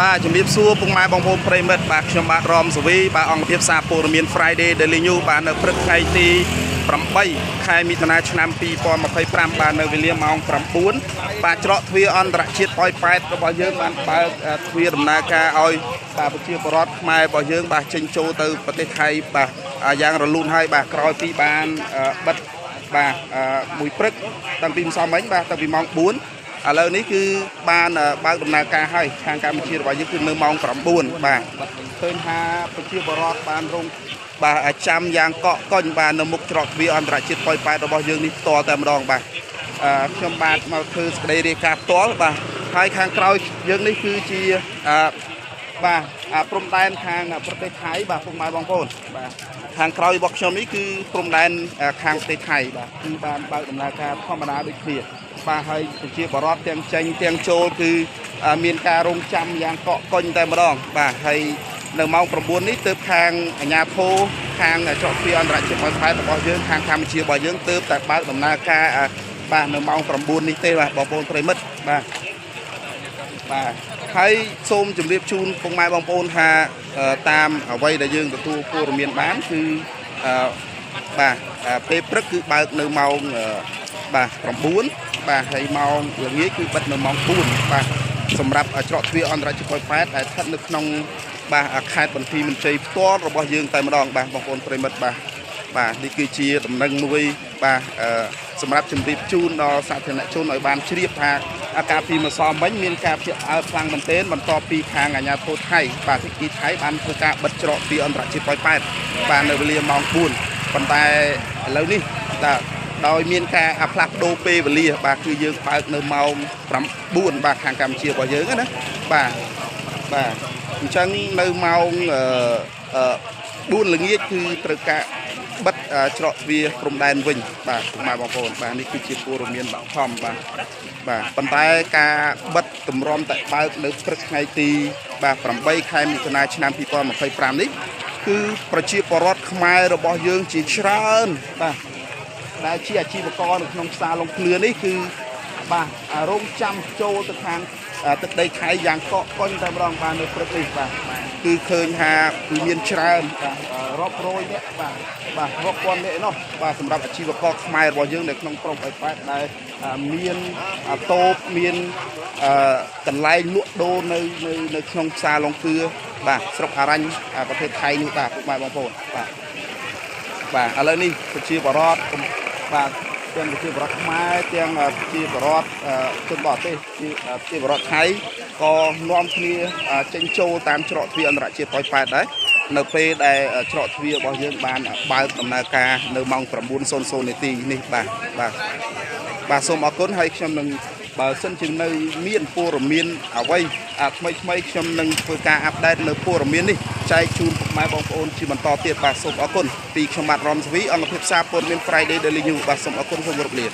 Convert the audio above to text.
បាទជំរាបសួរពុកម៉ែបងប្អូនប្រិយមិត្តបាទខ្ញុំបាទរមសវីបាទអង្គភាពសារព័ត៌មាន Friday Daily News បាទនៅព្រឹកថ្ងៃទី8ខែមិថុនាឆ្នាំ2025បាទនៅវេលាម៉ោង9បាទច្រកទ្វារអន្តរជាតិប៉ោយប៉ែតរបស់យើងបានបើកទ្វារដំណើរការឲ្យបាទប្រជាពលរដ្ឋខ្មែររបស់យើងបាទចេញចូលទៅប្រទេសថៃបាទយ៉ាងរលូនហើយបាទក្រោយពីបានបិទបាទមួយព្រឹកតាំងពីម្សិលមិញបាទតាំងពីម៉ោង4ឥឡូវនេះគឺបានបើកដំណើរការហើយខាងកម្ពុជារបស់យើងគឺនៅម៉ោង9បាទឃើញថាប្រជាពលរដ្ឋបានរងបាទចាំយ៉ាងកក់កុញបាទនៅមុខច្រកទ្វារអន្តរជាតិប៉ោយប៉ែតរបស់យើងនេះផ្ទាល់តែម្ដងបាទខ្ញុំបាទមកធ្វើសេចក្តីរាយការណ៍ផ្ទាល់បាទហើយខាងក្រោយយើងនេះគឺជាបាទព្រំដែនខាងប្រទេសថៃបាទពុកម៉ែបងប្អូនបាទខាងក្រោយរបស់ខ្ញុំនេះគឺព្រំដែនខាងប្រទេសថៃបាទគឺបានបើកដំណើរការធម្មតាដូចគ្នាបាទហើយប្រជាពលរដ្ឋទាំងចេញទាំងចូលគឺមានការរងចាំយ៉ាងកក់កុញតែម្ដងបាទហើយនៅម៉ោង9នេះទើបខាងអាជ្ញាធរខាងច្រកទ្វារអន្តរជាតិប៉ោយប៉ែតរបស់យើងខាងកម្ពុជារបស់យើងទើបតែបើកដំណើរការបាទនៅម៉ោង9នេះទេបាទបងប្អូនប្រិយមិត្តបាទបាទហើយសូមជម្រាបជូនពុកម៉ែបងប្អូនថាតាមអ្វីដែលយើងទទួលព័ត៌មានបានគឺបាទពេលព្រឹកគឺបើកនៅម៉ោងបាទ9បាទហើយម៉ោងល្ងាចគឺបិទនៅម៉ោង4បាទសម្រាប់ច្រកទ្វារអន្តរជាតិប៉ោយប៉ែតដែលស្ថិតនៅក្នុងបាទខេត្តបន្ទាយមានជ័យផ្ទាល់របស់យើងតែម្ដងបាទបងប្អូនប្រិយមិត្តបាទបាទនេះគឺជាដំណឹងមួយបាទសម្រាប់ជម្រាបជូនដល់សាធារណជនឲ្យបានជ្រាបថាអាការពីម្សិលមិញមានការភ្ញាក់ផ្អើលខ្លាំងមែនទែនបន្ទាប់ពីខាងអាជ្ញាធរថៃបាទភាគីថៃបានធ្វើការបិទច្រកទ្វារអន្តរជាតិប៉ោយប៉ែតបាទនៅវេលាម៉ោង4ប៉ុន្តែឥឡូវនេះតើដោយមានការផ្លាស់ប្ដូរពេលវេលាបាទគឺយើងបើកនៅម៉ោង9បាទខាងកម្ពុជារបស់យើងណាបាទបាទអញ្ចឹងនៅម៉ោងអឺ4ល្ងាចគឺត្រូវការបិទច្រកទ្វារព្រំដែនវិញបាទពុកម៉ែបងប្អូនបាទនេះគឺជាព័ត៌មានបឋមបាទបាទប៉ុន្តែការបិទតម្រាំតែបើកនៅព្រឹកថ្ងៃទីបាទ8ខែមិថុនាឆ្នាំ2025នេះគឺប្រជាពលរដ្ឋខ្មែររបស់យើងជាច្រើនបាទដែលជាអាជីវករនៅក្នុងផ្សារឡុងភ្លឿនេះគឺបាទរងចាំចូលទៅខាងទឹកដីថៃយ៉ាងកក់កុញតែម្ដងបាទនៅព្រឹកនេះបាទគឺឃើញថាគឺមានច្រើនបាទរាប់រយនាក់បាទបាទរាប់ពាន់នាក់ឯណោះបាទសម្រាប់អាជីវករខ្មែររបស់យើងនៅក្នុងក្រុងប៉ោយប៉ែតដែលមានតូបមានកន្លែងលក់ដូរនៅនៅនៅក្នុងផ្សារឡុងគឿបាទស្រុកអារញ្ញប្រទេសថៃនេះបាទពុកម៉ែបងប្អូនបាទបាទឥឡូវនេះប្រជាពលរដ្ឋបាទទាំងប្រជាពលរដ្ឋខ្មែរទាំងប្រជាពលរដ្ឋជនបរទេសប្រជាពលរដ្ឋថៃក៏នាំគ្នាចេញចូលតាមច្រកទ្វារអន្តរជាតិប៉ោយប៉ែតដែរនៅពេលដែលច្រកទ្វាររបស់យើងបានបើកដំណើរការនៅម៉ោង9:00នាទីនេះបាទបាទបាទសូមអរគុណហើយខ្ញុំនឹងបើសិនជានៅមានព័ត៌មានអ្វីថ្មីថ្មីខ្ញុំនឹងធ្វើការ update នៅព័ត៌មាននេះចែកជូនពុកម៉ែបងប្អូនជាបន្តទៀតបាទសូមអរគុណពីខ្ញុំបាទរមសវីអង្គភាពសារព័ត៌មាន Friday Daily News បាទសូមអរគុណសូមគោរពលា។